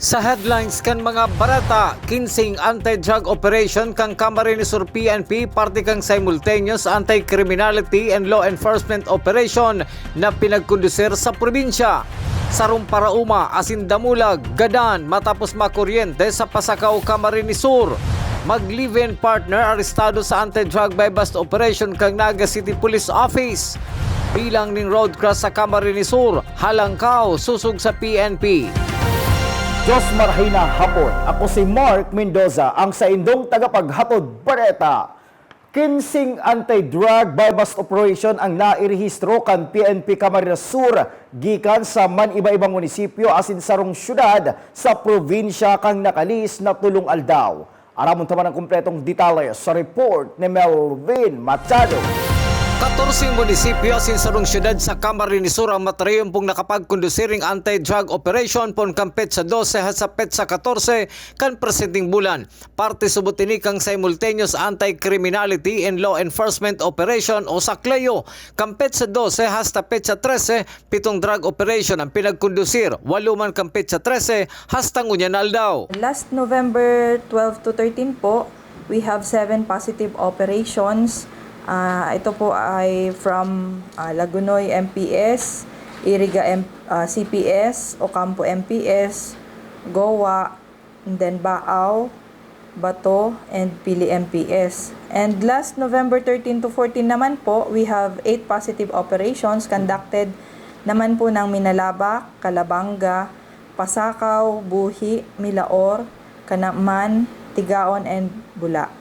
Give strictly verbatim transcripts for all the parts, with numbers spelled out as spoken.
Sa headlines kan mga bareta, kinseng anti-drug operation kan Camarines Sur P N P, parte kan simultaneous anti-criminality and law enforcement operation na pinagkondusir sa probinsya. Sarong paraoma asin damulag gadan matapos makuryente sa Pasacao, Camarines Sur. Mag-live-in partner arestado sa anti-drug buy-bust operation kan Naga City Police Office. Bilang nin road cross sa Camarines Sur, halangkaw, sosog sa P N P. Diyos marhay na hapon. Ako si Mark Mendoza, ang saindong tagapaghatod bareta. Kinseng anti-drug buy-bust operation ang nairehistro kan P N P Camarines Sur gikan sa man-iba-ibang munisipyo asin sarong syudad sa probinsya kan nakalihis na tolong aldaw. Aramon ta man ang kompletong detalye sa report ni Melvin Machado. Katorse munisipyo asin sarong syudad sa Camarines Sur ang matrayon pong nakapagkondusir ning anti-drug operation poon kan petsa dose hasta petsa katorse kan presenteng bulan. Parte subot ini kan Simultaneous Anti-Criminality and Law Enforcement Operation o SACLEO. Kan petsa dose hasta petsa trese, pitong drug operation ang pinagkondusir, walo man kan petsa trese hasta ngunyan na aldaw. Last November twelve to thirteen po, we have seven positive operations. Ah, ito po ay from, ah, Lagunoy M P S, Iriga M-, ah, C P S, Ocampo M P S, Goa, and then Baao, Bato, and Pili M P S. And last November thirteen to fourteen naman po, we have eight positive operations conducted naman po ng Minalabac, Calabanga, Pasacao, Buhi, Milaor, Canaman, Tigaon, and Bula.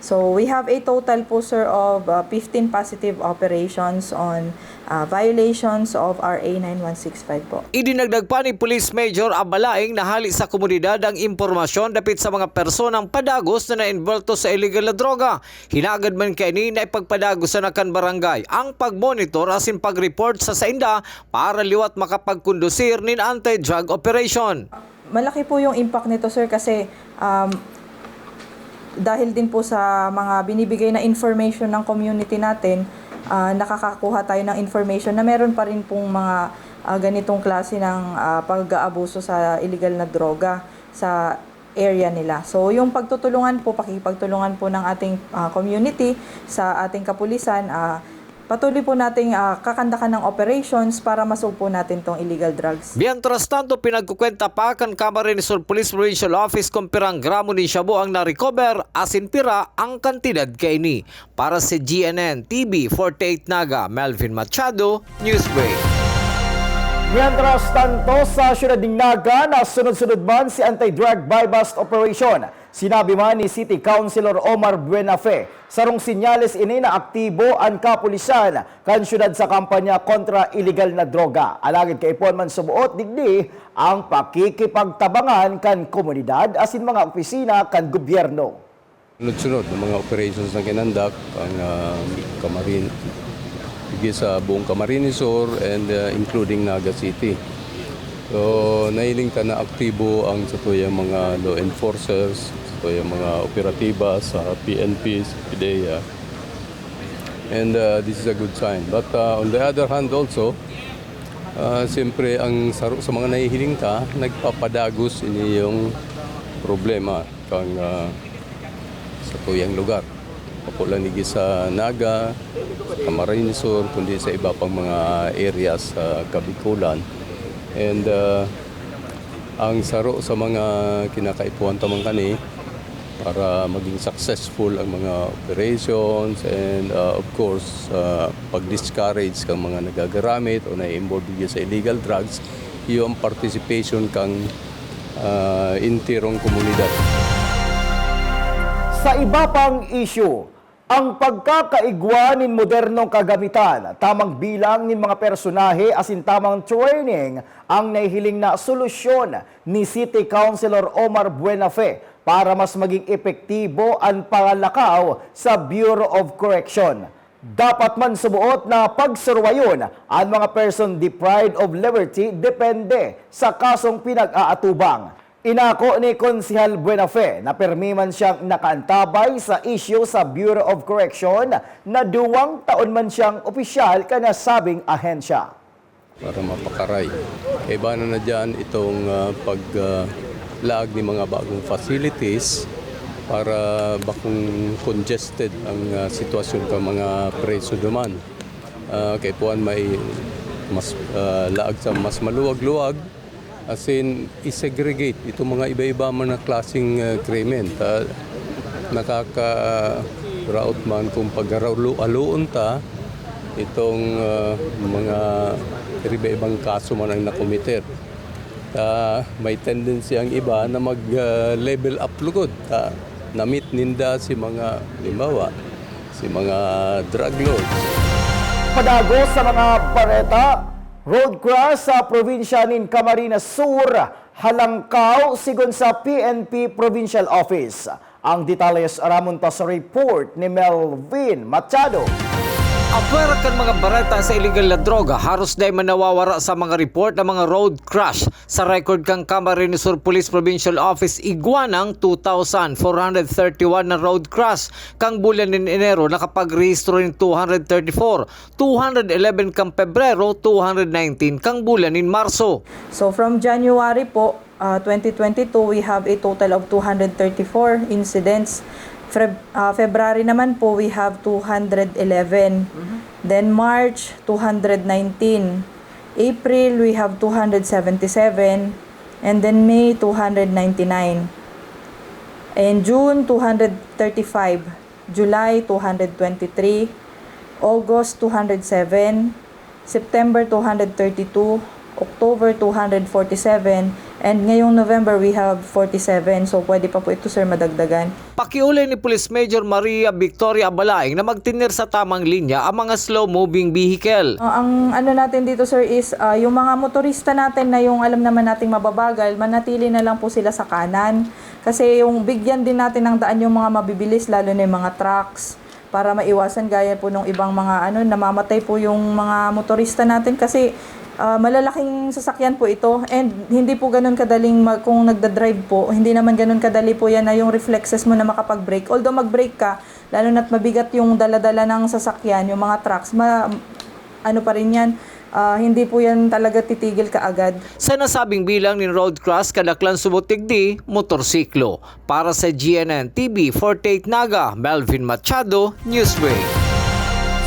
So, we have a total po, sir, of, uh, fifteen positive operations on, uh, violations of R A nine one six five po. Idinagdag pa ni Police Major Abalaing na hali sa komunidad ang impormasyon dapit sa mga personang padagos na naenvolto sa iligal na droga. Hinagad man kaini na ipagpadagos sana kan barangay ang pagmonitor asin pag-report sa sainda para liwat makapagkondusir nin anti-drug operation. Malaki po yung impact nito, sir, kasi, um, dahil din po sa mga binibigay na information ng community natin, ah, nakakakuha tayo ng information na meron pa rin pong mga, ah, ganitong klase ng, ah, pag-aabuso sa illegal na droga sa area nila. So, yung pagtutulungan po, pakikipagtulungan po ng ating, ah, community sa ating kapulisan, ah, patuloy po nating, ah, kakandakan ng operations para masugpo natin tong illegal drugs. Mientras tanto, pinagkukwenta pa kan Camarines Sur Police Provincial Office kung pirang gramo nin shabu ang na-recover, asin pira ang kantidad kaini. Para sa G N N T V forty-eight Naga, Melvin Machado, Newsbreak. Mientras tanto, sa siyudad nin Naga, nasunod-sunod man si anti-drug buy-bust operation. Sinabi man ni City Councilor Omar Buenafe, sarong senyales ini na aktibo an kapulisan kan siyudad sa kampanya kontra iligal na droga. Alagad kaipuhan man suboot digdi ang pakikipagtabangan kan komunidad asin mga opisina kan gobyerno. Sunod-sunod na mga operations na kinandak ang, ah, Camarin-, sige, sa buong Camarines Sur and, ah, including Naga City. So, nahiling ta na aktibo ang satuyang mga law enforcers, satuyang mga operatiba sa P N P, sa PDEA. And, ah, this is a good sign. But, ah, on the other hand also, ah, siyempre, ang saro sa mga nahihiling ta, nagpapadagos ini yung problema kang, ah, satuyang lugar. Bako lang digdi sa Naga, sa Camarines Sur, kundi sa iba pang mga areas sa Kabikulan. And, ah, ang saro sa mga kinakaipuhan ta man kani para maging successful ang mga operations and, ah, of course, ah, pag-discourage kang mga nagagaramit o nai-involve digdi sa illegal drugs, iyo ang participation kang, ah, enterong komunidad. Sa iba pang isyu, ang pagkakaigwa nin modernong kagamitan, tamang bilang nin mga personahe asin tamang training ang nahihiling na solusyon ni City Councilor Omar Buenafe para mas maging epektibo an pangalakaw sa Bureau of Correction. Dapat man suboot na pagsuruwayon an mga person deprived of liberty depende sa kasong pinag-aatubang. Inako ni Konsehal Buenafe na pirmi man siyang nakaantabay sa isyu sa Bureau of Correction na duwang taon man siyang opisyal kan nasabing ahensya. Para mapakaray. Kaibahan na diyan itong, ah, pag, ah, Laag ni mga bagong facilities para bakong congested ang, ah, sitwasyon kan mga preso duman. Ah, kaipuhan may mas, ah, laag sa mas maluwag-luwag, as in, i-segregate itong mga iba-iba man na klaseng, ah, krimen. Ta-, nakakaraot man kung pagharalo-haloon ta itong, ah, mga iba-ibang kaso man ang nakomiter. Ah, may tendency ang iba na mag, ah, level up lugod. Ah, na-meet ninda si mga, halimbawa, si mga drug lords. Padagos sa mga bareta, road crash sa probinsya nin Camarines Sur, halangkaw, sigon sa P N P Provincial Office. Ang detalles aramon ta sa report ni Melvin Machado. Apwera kan mga bareta sa iligal na droga, haros dai man nawawara sa mga report ang mga road crash. Sa record kan Camarines Sur Police Provincial Office, igwa nang two thousand four hundred thirty-one na road crash. Kan bulan nin Enero, nakapagrehistro nin two hundred thirty-four, two hundred eleven kan Pebrero, two hundred nineteen kan bulan nin Marso. So, from January po, ah, twenty twenty-two, we have a total of two hundred thirty-four incidents. Feb-, ah, February naman po, we have two hundred eleven. Mhm. Then March, two hundred nineteen. April, we have two hundred seventy-seven. And then May, two hundred ninety-nine. And June, two hundred thirty-five. July, two hundred twenty-three. August, two hundred seven. September, two hundred thirty-two, October, two hundred forty-seven, and ngayong November, we have forty-seven. So, pwede pa po ito, sir, madagdagan. Pakiolay ni Police Major Maria Victoria Abalaing na magtener sa tamang linya ang mga slow-moving vehicle. Ah, ang ano natin dito, sir, is, ah, yung mga motorista natin na yung alam naman nating mababagal, manatili na lang po sila sa kanan. Kasi yung bigyan din natin ng daan yung mga mabibilis, lalo na yung mga trucks. Para maiwasan, gaya po nung ibang mga ano, namamatay po yung mga motorista natin kasi, ah, malalaking sasakyan po ito and hindi po ganun kadaling mag-, kung nagda-drive po, hindi naman ganun kadali po yan na yung reflexes mo na makapag-brake. Although mag-brake ka, lalo na't mabigat yung dala-dala ng sasakyan, yung mga trucks, ma-, ano pa rin yan, ah, hindi po yan talaga titigil kaagad. Sa nasabing bilang nin road crash, kadaklan subot digdi, motorsiklo. Para sa G N N T V forty-eight Naga, Melvin Machado, Newsbreak.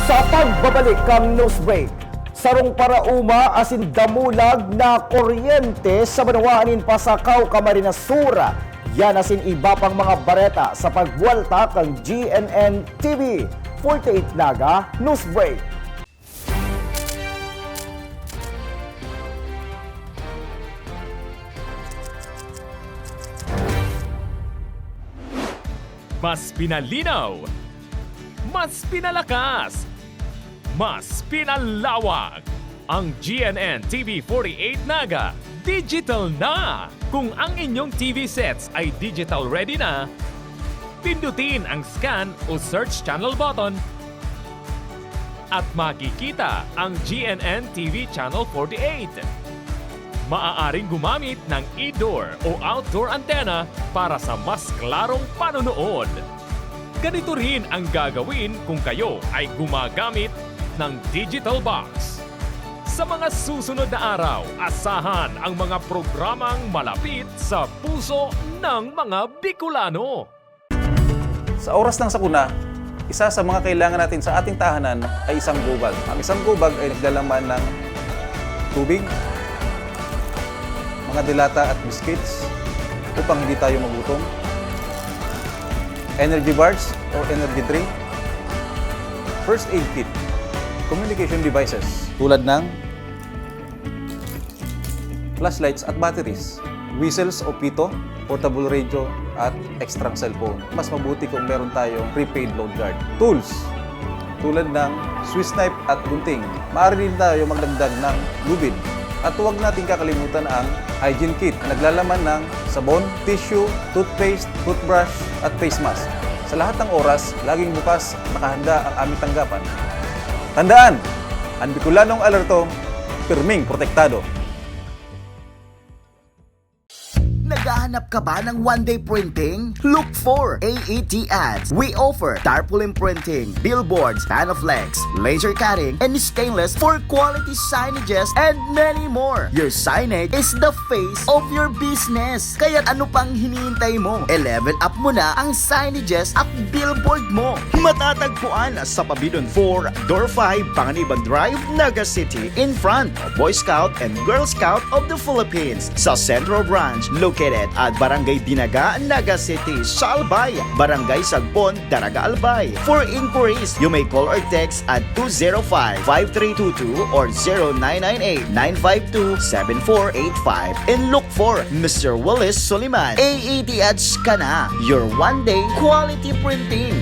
Sa pagbabalik kan Newsbreak, sarong paraoma asin damulag na kuryente sa banwaan nin Pasacao, Camarines Sur. Yan asin iba pang mga bareta sa pagbuwalta kan G N N T V forty-eight Naga Newsbreak. Mas pinalinaw, mas pinalakas, mas pinalawak. Ang G N N T V forty-eight Naga digital na! Kung ang inyong T V sets ay digital ready na, pindutin ang scan o search channel button at makikita ang G N N T V Channel forty-eight. Maaaring gumamit ng indoor o outdoor antenna para sa mas klarong panonood. Ganito rin ang gagawin kung kayo ay gumagamit ng digital box. Sa mga susunod na araw, asahan ang mga programang malapit sa puso ng mga Bicolano. Sa oras ng sakuna, isa sa mga kailangan natin sa ating tahanan ay isang gubag. Ang isang gubag ay naglalaman ng tubig, mga delata at biscuits upang hindi tayo magutom, energy bars or energy drink, first aid kit, communication devices tulad ng flashlights at batteries, whistles o pito, portable radio, at extrang cellphone. Mas mabuti kung meron tayong prepaid load guard. Tools, tulad ng Swiss knife at gunting. Maaari din tayo magdagdag ng lubid. At huwag nating kakalimutan ang hygiene kit na naglalaman ng sabon, tissue, toothpaste, toothbrush, at face mask. Sa lahat ng oras, laging bukas, nakahanda ang aming tanggapan. Tandaan, ang Bicolanong alerto, pirming protektado. Naghahanap Hanap ka ba ng one-day printing? Look for A E T Ads. We offer tarpaulin printing, billboards, Panaflex, laser cutting, and stainless for quality signages and many more. Your signage is the face of your business. Kaya ano pang hinihintay mo? E-level up mo na ang signages at billboard mo. Matatagpuan sa Pabidon four, Door five, Panganiban Drive, Naga City, in front of Boy Scout and Girl Scout of the Philippines. Sa Central Branch, located at Barangay Dinaga, Naga City, sa Albay, Barangay Sagpon, Daraga, Albay. For inquiries, you may call or text at two zero five, five three two two or zero nine nine eight, nine five two, seven four eight five. And look for Mister Willis Soliman. A E T Ads ka na, your one-day quality printing.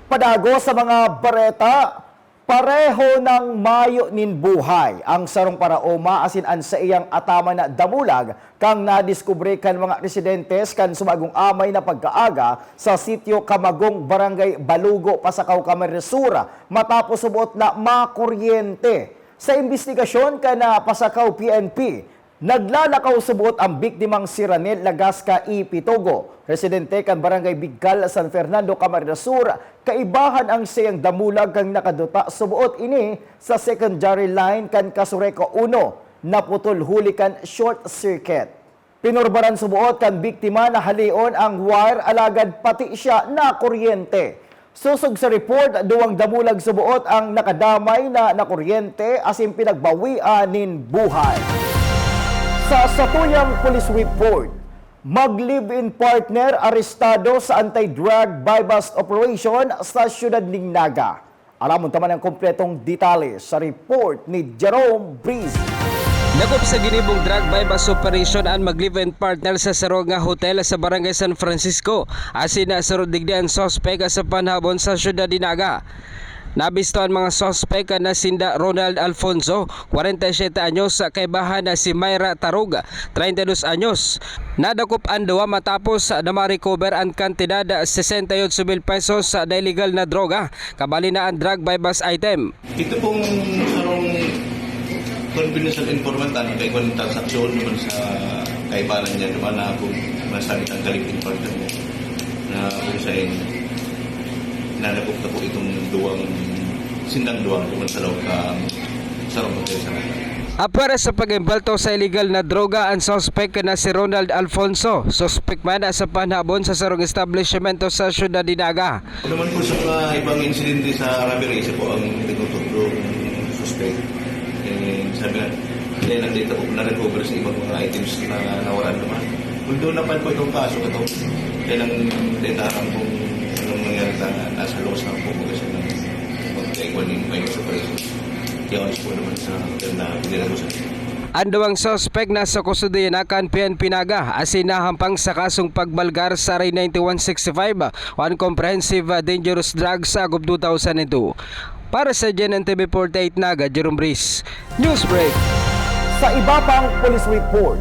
Padagos sa mga bareta, pareho nang mayo nin buhay ang sarong paraoma asin an saiyang ataman na damulag kan nadiskubre kan mga residentes kan subagong amay na pagkaaga sa Sitio Kamagong, Barangay Balugo, Pasacao, Camarines Sur, matapos suboot na makuryente. Sa imbestigasyon kan, ah, Pasacao P N P, naglalakaw suboot ang biktimang si Ranel Lagasca y Pitogo, residente kan Barangay Bigkal, San Fernando, Camarines Sur. Kaibahan ang saiyang damulag kan nakaduta suboot ini sa secondary line kan Casureco uno, naputol huli kan short circuit. Pinurbaran suboot kan biktima na haleon ang wire, alagad pati siya nakuryente. Sosog sa report, duwang damulag suboot ang nakadamay na nakuryente asin pinagbawian nin buhay. Sa satuyang police report, mag-live-in partner arestado sa anti-drug buy-bust operation sa siyudad nin Naga. Alamon ta man ang kompletong detalye sa report ni Jerome Breeze. Dakop sa ginibong drug buy-bust operation an mag-live-in partner sa saro nga hotel sa Barangay San Francisco, asin nasarod digdi an suspek sa panhabon sa siyudad nin Naga. Nabisto an mga suspek na sinda Ronald Alfonso, kwarenta y siyete anyos, kaibahan na si Myra Tarug, treinta y dos anyos. Nadakop an duwa matapos na ma-recover an kantidad sesenta y ocho mil pesos na iligal na droga, kabali na an drug buy-bust item. Ito pong sarong confidential informant, ano, kay kung transaksyon naman sa kaibahan niya naman na kung masabi ang kalipin partner niya na kung saan nanakop na po itong duwang, sindang duwang duman sa loob ka sa Roma Hotel sa Naga. Apwera sa pag-embwelto sa iligal na droga an suspek na si Ronald Alfonso. Suspek man sa panhabon sa sarong establishmento sa siyudad nin Naga. Ano naman po sa mga ibang insidente sa robbery, isa po ang tinutukdo ng suspect. Eh, sabi na, kaya nandito po na-recover sa ibang mga items na nawala naman. Although na-file po itong kaso ito, kaya lang detahan kung anong nangyari sa nasa loob sa po kasi ng pagkaiwan ng may operation. Kaya po naman sa hotel na pinira ko sa An duwang suspek nasa kustodiya na kan P N P Naga asin nahampang sa kasong pagbalgar sa R A ninety-one sixty-five o an Comprehensive Dangerous Drugs Act of two thousand two. Para sa G N N T V forty-eight Naga, Jerome Breeze. Newsbreak. Sa iba pang police report,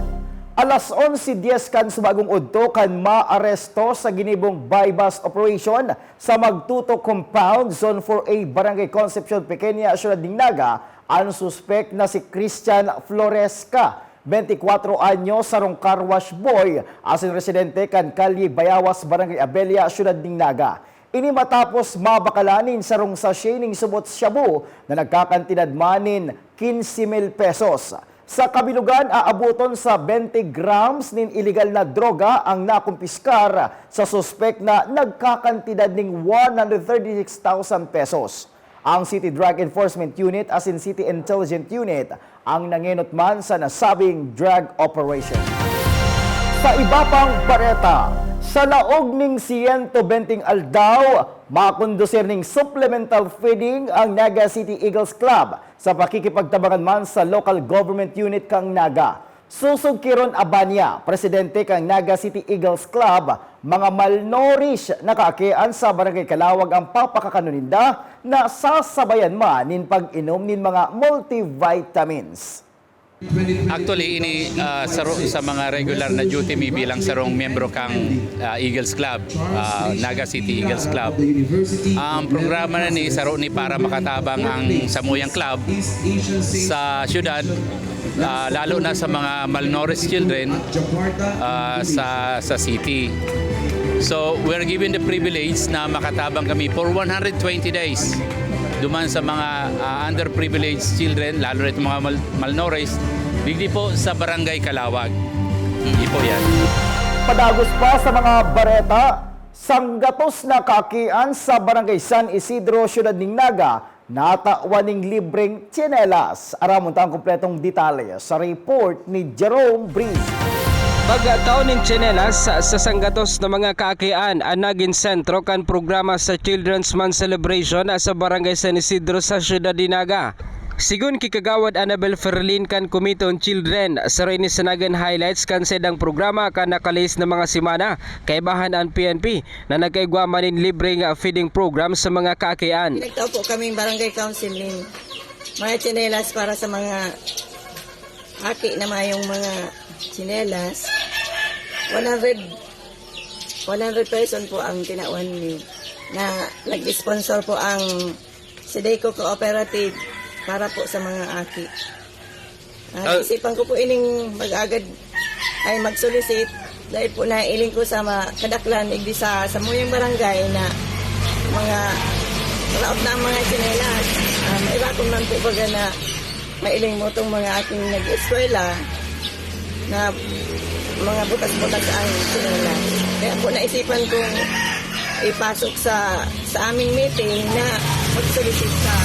alas onse dyes kan subagong udto kan maaresto sa ginibong buy-bust operation sa Magtuto Compound, Zone four A, Barangay Concepcion Pequeña, Siyudad nin Naga, an suspek na si Christian Floresca, bente kwatro anyos, sarong car wash boy, asin residente kan Kalye Bayawas, Barangay Abella, Siyudad nin Naga. Ini matapos mabakalan nin sarong sachet nin subot shabu na nagkakantidad man nin quince mil pesos. Sa kabilugan, aaboton sa bente grams nin iligal na droga ang nakumpiskar sa suspek na nagkakantidad nin one hundred thirty-six thousand pesos. Ang City Drug Enforcement Unit asin City Intelligence Unit ang nangenot man sa nasabing drug operation. Sa iba pang bareta, sa laog ning siyento benteng aldaw, makondusir ning supplemental feeding ang Naga City Eagles Club sa pakikipagtabangan man sa local government unit kan Naga. Sosog ki Ron Abania, presidente kan Naga City Eagles Club, mga malnourished na kaakian sa Barangay Calawag ang papakakanon ninda na sasabayan man nin pag-inom nin mga multivitamins. Actually, ini, ah, saro sa mga regular na duty mi bilang sarong miyembro kan, ah, Eagles Club, ah, Naga City Eagles Club. Ang programa na ni saro ni para makatabang ang samuyang club sa syudad, ah, lalo na sa mga malnourished children, ah, sa, sa city. So, we're given the privilege na makatabang kami for one hundred twenty days duman sa mga, ah, underprivileged children, lalo na itong mga mal-, malnourished, digdi po sa Barangay Calawag. Hindi po yan. Padagos pa sa mga bareta, sanggatos na kaakian sa Barangay San Isidro, Siyudad nin Naga, natawan ning libreng tsinelas. Aramon ta ang kompletong detalye sa report ni Jerome Breeze. Pagkatao nin tsinelas sa sanggatos na mga kaakian an nagin sentro kan programa sa Children's Month Celebration sa Barangay San Isidro sa Siyudad nin Naga. Sigon ki Kagawad Annabel Ferlin kan Committee on Children, saro ini sa nagin highlights kan saindang programa kan nakalihis na mga semana. Kaibahan an P N P na nagkaigwa man nin libreng feeding program sa mga kaakian. Nagtao po kaming barangay council nin mga tsinelas para sa mga aki na mayong mga tsinelas. One hundred, one hundred person po ang tinawan ni na nag-sponsor po ang Sideco Cooperative para po sa mga aki. Ah, isipan ko po ining mag-agad ay mag-solicit dahil po nailing ko sa ma- kadaklan igdi sa samuyang barangay na mga raot na ang mga tsinelas. Ah, mairakon man po baga na mailing mo itong mga aking nag-eskwela na mga butas-butas ang tsinelas. Kaya po naisipan kong ipasok sa sa aming meeting na mag-solicit sa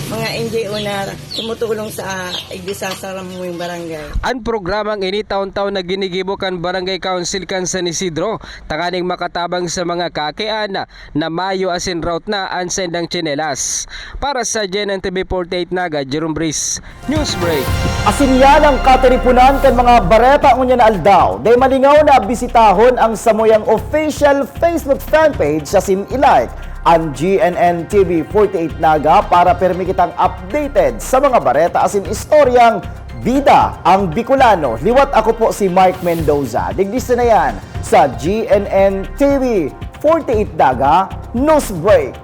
mga N G O na tumutulong sa igdi sa samuyang barangay. An programang ini taon-taon na ginigibo kan Barangay Council kan San Isidro tanganing makatabang sa mga kaakian na mayo asin raot na an saindang tsinelas. Para sa G N N T V forty-eight Naga, Jerome Breeze, Newsbreak. Asin yan ang katiripunan kan mga bareta ngunyan na aldaw. Dai malingaw na bisitahon ang samuyang official Facebook fanpage asin i-like an G N N T V forty-eight Naga para pirmi kitang updated sa mga bareta asin istoryang bida ang Bicolano. Liwat ako po si Mark Mendoza. Digdi sa na yan sa G N N T V forty-eight Naga Newsbreak.